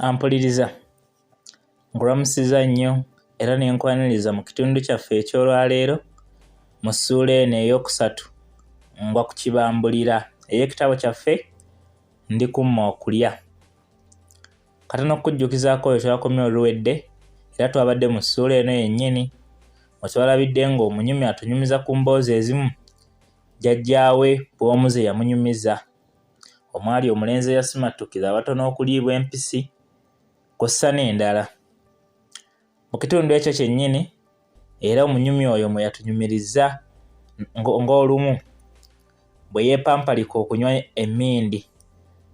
Ampuliriza, nkulamusizza nnyo era ne nkwaniriza mu kitundu kyaffe eky'olwaleero mu ssuula eno ey'okusatu ngwa ku kibambulira ey'ekitabo kyaffe Ndi kumma okulya. Katono okukujjukizaako we twakomye oluwedde era twabadde mu ssuula eno yennyini mwe twalabidde ng'omunyumya atunyumiza ku mboozi ezimu jjajjaawe bw'omu ze yamunyumiza omwali omulenzi eyasimattukira abatono okuliibwa empisi kw'ossa n'endala. Mu kitundu ekyo kyennyini era omunyumya oyo mwe yatunyumiriza ng'olumu bwe yeepampalika okunywa emmindi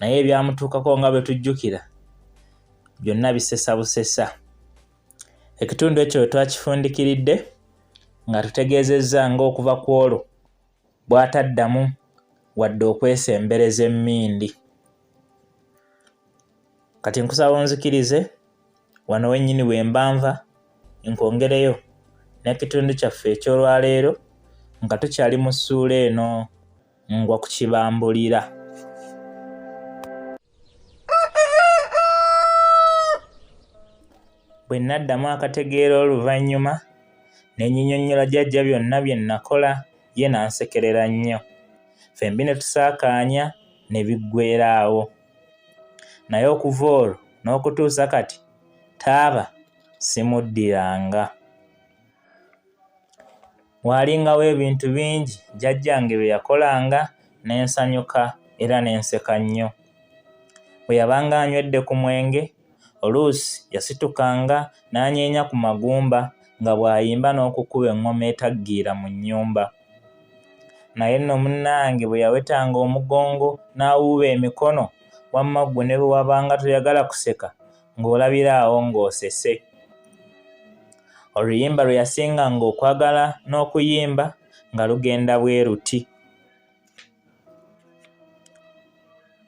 naye ebyamutuukako nga bwe tujjukira byonna bisesa busesa. Ekitundu ekyo we twakifundikiridde ng'atutegeezezza ng'okuva ku olwo bw'ataddamu wadde okwesembereza emmindi. Kati nkusaba onzikirize wano wennyini we mba nva nkwongereyo n'ekitundu kyaffe eky'olwaleero nga tukyali mu ssuula eno ngwa ku kibambulira. Bwe nnaddamu akategeera oluvannyuma ne nnyinyonnyola jjajja byonna bye nnakola ye n'ansekerera nnyo. Ffembi ne tusaakaanya ne biggweera awo. Naye okuva olwo n'okutuusa kati taaba simuddiranga. Waalingawo ebintu bingi jjajjange bye yakolanga ne nsanyuka era ne nseka nnyo. Bwe yabanga anywedde ku mwenge, oluusi yasitukanga n'anyeenya ku magumba nga bw'ayimba n'okukuba eŋŋoma etaggiira mu nnyumba. Naye nno munnange bwe yawetanga omugongo n'awuuba emikono, wamma ggwe ne bwe wabanga toyagala kuseka ng'olabira awo ng'osese. Oluyimba lwe yasinganga okwagala n'okuyimba nga lugenda bwe luti.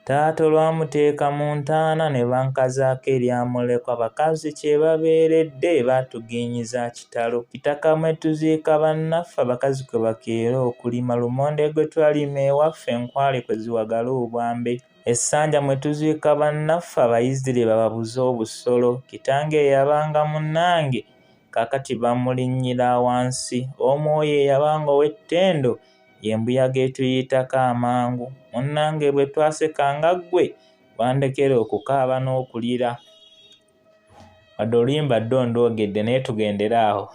Taata olwamuteeka mu ntaana ne bankazaako erya mulekwa bakazi kye babeeredde baatugiinyiza kitalo. Kitaka mwe tuziika bannaffe abakazi kwe bakeera okulima lumonde gwe twalima ewaffe enkwale kwe ziwagala obwambe. Essanja mwe tuziika bannaffe abayizzi lye bababuza obusolo. Kitange eyabanga munnange kaakati bamulinnyira wansi. Omwoyo eyabanga ow'ettendo y'embuyaga etuyitako amangu. Munnange bwe twasekanga ggwe wandekera okukaaba n'okulira. Wadde oluyimba ddo ndwogedde naye tugendere awo.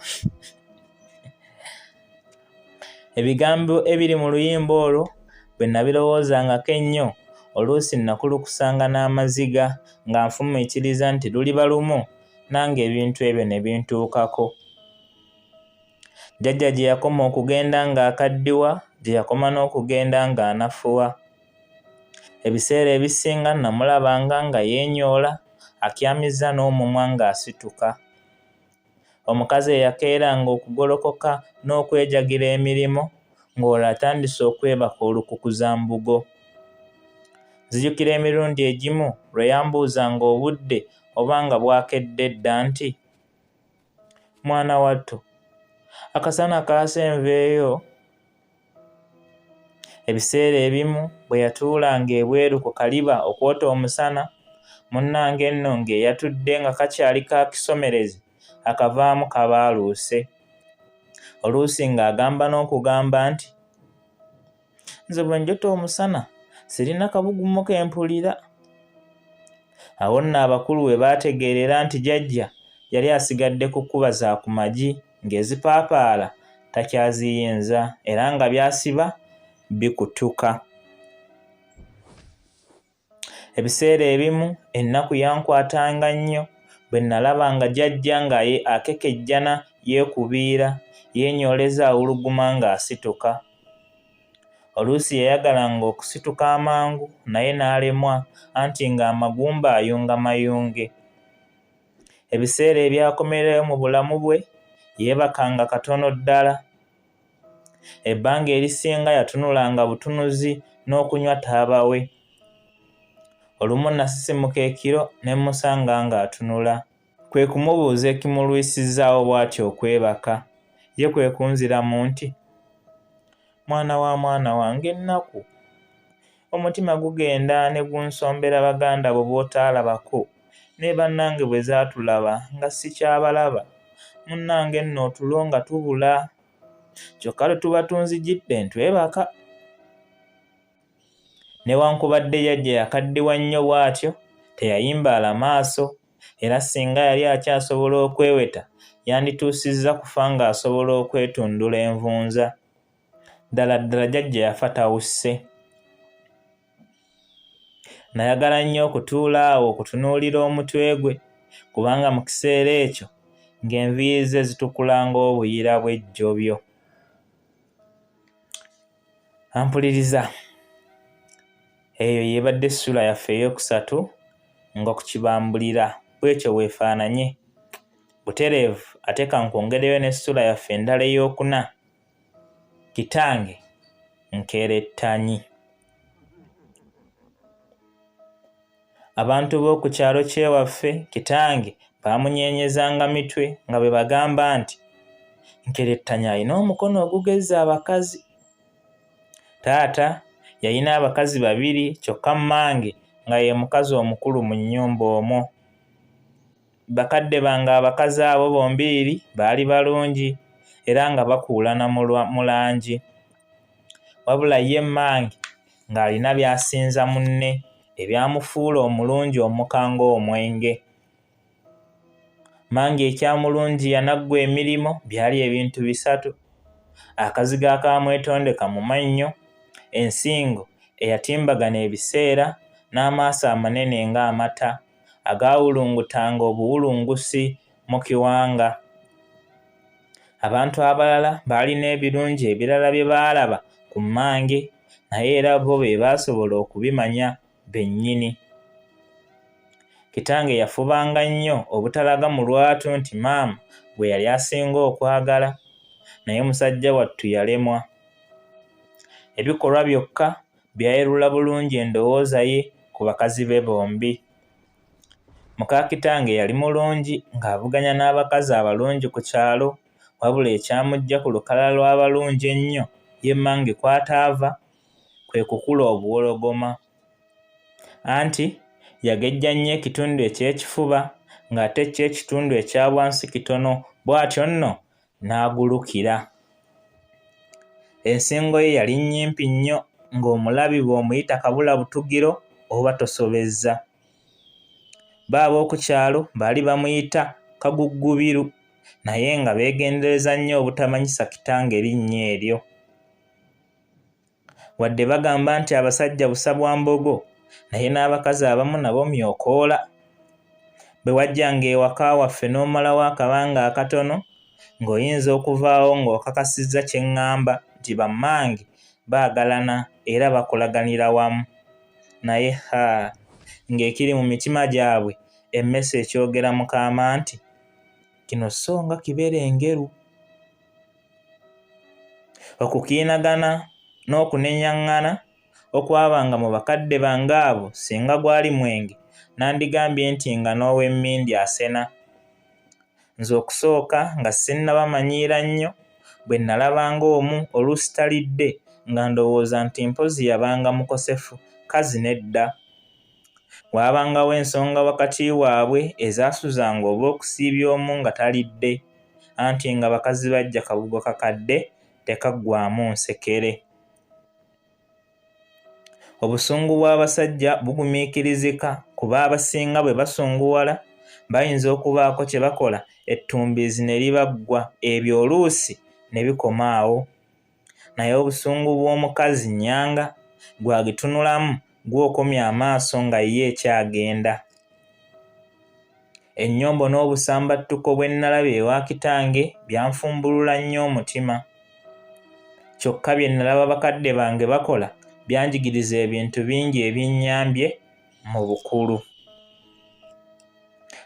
Ebigambo ebiri mu luyimba olwo bwe nabirowoozangako ennyo oluusi nakulukusanga n'amaziga nga nfumiitiriza nti luliba lumu nange ebintu ebyo ne bintuukako. Jjajja gye yakoma okugenda ng'akaddiwa gye yakoma n'okugenda ng'anafuwa. Ebiseera ebisinga nnamulabanga nga yeenyoola, akyamizza n'omumwa ng'asituka. Omukazi eyakeeranga okugolokoka n'okwejagira emirimu ng'olwo atandise okwebaka olukukuzambugo. Nzijukira emirundi egimu lwe yambuuzanga obudde oba nga bwakedde dda nti, Mwana wattu, akasana kaase nveeyo? Ebiseera ebimu bwe yatuulanga ebweru ku kaliba okwota omusana, munnange nno ng'eyatudde nga kakyali ka kisomerezi akavaamu kabaaluuse. Oluusi ng'agamba n'okugamba nti, Nze bwe njota omusana sirina kabugumu ke mpulira. Awo nno abakulu we baategeerera nti jajja yali asigadde kukuba za ku magi ng'ezipaapaala takyaziyinza era nga by'asiba bikutuka. Ebiseera ebimu ennaku yankwatanga nnyo bwe nnalabanga jajja nga akekejjana yeekubiira, yeenyooleza awuluguma ng'asituka. Oluusi yayagalanga okusituka amangu naye n'alemwa anti ng'amagumba ayunga mayunge. Ebiseera ebyakomererayo mu bulamu bwe yeebakanga katono ddala. Ebbanga erisinga yatunulanga butunuzi n'okunywa taaba we. Olumu nasisimuka ekiro ne mmusanga ng'atunula. Kwe kumubuuza ekimulwisizzaawo bw'atyo okwebaka. Ye kwe kunziramu nti, Mwana wa mwana wange ennaku. Omutima gugenda ne gunsombera baganda bo b'otaalabako Naye bannange bwe zaatulaba nga sikyabalaba. Munnange nno otulo nga tubula. Kyokka lwe tuba tunzijidde ntwebaka. Newankubadde jjajja yakaddiwa nnyo bw'atyo, teyayimbaala maaso era singa yali akyasobola okweweta yandituusizza kufa ng'asobola okwetundula envunza. Ddala ddala jjajja yafa tawusse. Nayagala nnyo okutuula awo okutunuulira omutwe gwe kubanga mu kiseera ekyo ng'enviiri ze zitukula ng'obuyira bw'ejjobyo. Ampuliriza, eyo y'ebadde essula yaffe ey'okusatu nga ku kibambulira bw'etyo bw'efaananye. Butereevu ate ka nkwongereyo n'essula yaffe endala ey'okuna, Kitange Nkerettanyi. Abantu b'oku kyalo ky'ewaffe kitange baamunyeenyezanga mitwe nga bwe bagamba nti Nkerettanyi alina omukono ogugezza abakazi. Taata yalina abakazi babiri kyokka mmange nga ye mukazi omukulu mu nnyumba omwo. Bakadde bange abakazi abo bombiriri baali balungi era nga bakuulana mu langi. Wabula ye mmange ng'alina by'asinza munne ebyamufuula omulungi omuka ng'omwenge. Mmange ekyamulungiya n'aggwa emirimu byali ebintu bisatu, akazigo akaamwetondeka mu mannyo, ensingo eyatimbagana ebiseera n'amaaso amanene ng'amata agaawulungutanga obuwulungusi mu kiwanga. Abantu abalala baalina ebirungi ebirala bye baalaba ku mmange naye era bo be baasobola okubimanya bennyini. Kitange yafubanga nnyo obutalaga mu lwatu nti maama gwe yali asinga okwagala naye musajja wattu yalemwa. Ebikolwa byokka byayerula bulungi endowooza ye ku bakazi be bombi. Muka kitange yali mulungi ng'avuganya n'abakazi abalungi ku kyalo wabula ekyamuggya ku lukalala lw'abalungi ennyo ye mmange kw'ataava kwe kukula obuwologoma. Anti yagejja nnyo ekitundu eky'ekifuba ng'ate kyo ekitundu ekya wansi kitono bw'atyo nno n'agulukira. Ensingo ye yali nnyimpi nnyo ng'omulabi bw'omuyita kabulabutugiro oba tosobezza. Bo ab'oku kyalo baali bamuyita Kaguggubiru naye nga beegendereza nnyo obutamanyisa kitange linnya eryo. Wadde bagamba nti abasajja busa bwa mbogo naye n'abakazi abamu nabo myokoola. Bwe wajjanga ewaka waffe n'omalawo akabanga akatono ng'oyinza okuvaawo ng'okakasizza kye ŋŋamba nti bammange baagalana era bakolaganira wamu. Naye ha, ng'ekiri mu mitima gyabwe emmese ekyogera mu kaama nti, Kino sso nga kibere ngeru. Okukiinagana n'okunenyaŋŋana okwabanga mu bakadde bange abo singa gwali mwenge nandigambye nti nga n'ow'emmindi asena. Nze okusooka nga sinnabamanyiira nnyo bwe nnalabanga omu oluusi talidde nga ndowooza nti mpozzi yabanga mukosefu kazi nedda. Waabangawo ensonga wakati waabwe ezaasuzanga oba okusiibya omu nga talidde anti nga bakazi baggya kabugo kakadde tekaggwaamu nsekere. Obusungu bw'abasajja bugumiikirizika kuba abasinga bwe basunguwala bayinza okubaako kye bakola ettumbiizi ne libaggwa ebyo oluusi ne bikoma awo. Naye obusungu bw'omukazi nnyanga gw'agitunulamu gw'okomya amaaso nga ye ekyagenda. Ennyombo n'obusambattuko bwe nnalaba ewa kitange byanfumbulula nnyo omutima. Kyokka bye nnalaba bakadde bange bakola byanjigiriza ebintu bingi ebinnyambye mu bukulu.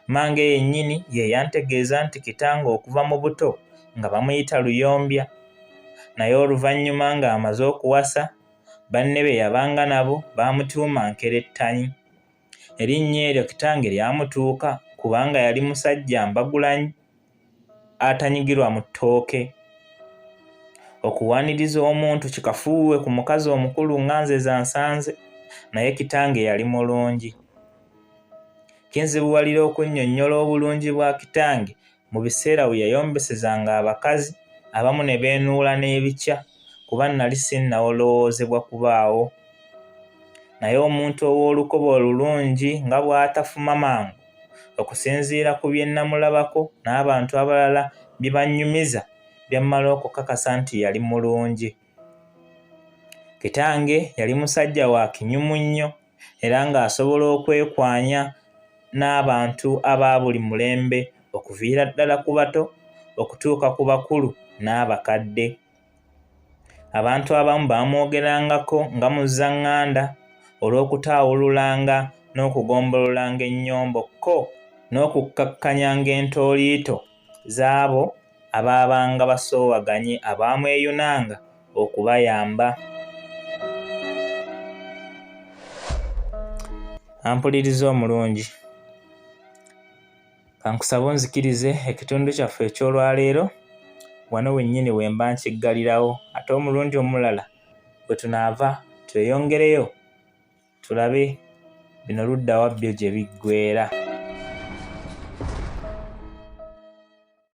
Mmange yennyini ye yantegeeza nti kitange okuva mu buto nga bamuyita Luyombya naye oluvannyuma ng'amaze okuwasa banne be yabanga nabo baamutuuma Nkerettanyi. Erinnya eryo kitange lyamutuuka kubanga yali musajja mbagulanyi atanyigirwa mu ttooke. Okuwaniriza omuntu kikafuuwe ku mukazi omukulu nga nze zansanze naye kitange yali mulungi. Kinzibuwalira okunnyonnyola obulungi bwa kitange mu biseera we yayombesezanga abakazi abamu ne beenuula n'ebikya kuba nnali sinnalowoozebwa kubaawo. Naye omuntu ow'olukoba olulungi nga bw'atafuma mangu, okusinziira ku bye nnamulabako n'abantu abalala bye bannyumiza byammala okukakasa nti yali mulungi. Kitange yali musajja wa kinyumu nnyo era ng'asobola okwekwanya n'abantu aba buli mulembe okuviira ddala ku bato okutuuka ku bakulu n'abakadde. Abantu abamu baamwogerangako nga Muzzaŋŋanda olw'okutaawululanga n'okugombololanga ennyombo kko n'okukkakkanyanga entooliito z'abo abaabanga basoowaganye abaamweyunanga okubayamba. Ampuliriza omulungi, kankusabe onzikirize ekitundu kyaffe eky'olwaleero wano wennyini we mba nkiggalirawo ate omulundi omulala bwe tunaava tweyongereyo tulabe bino ludda wa byo gye biggweera.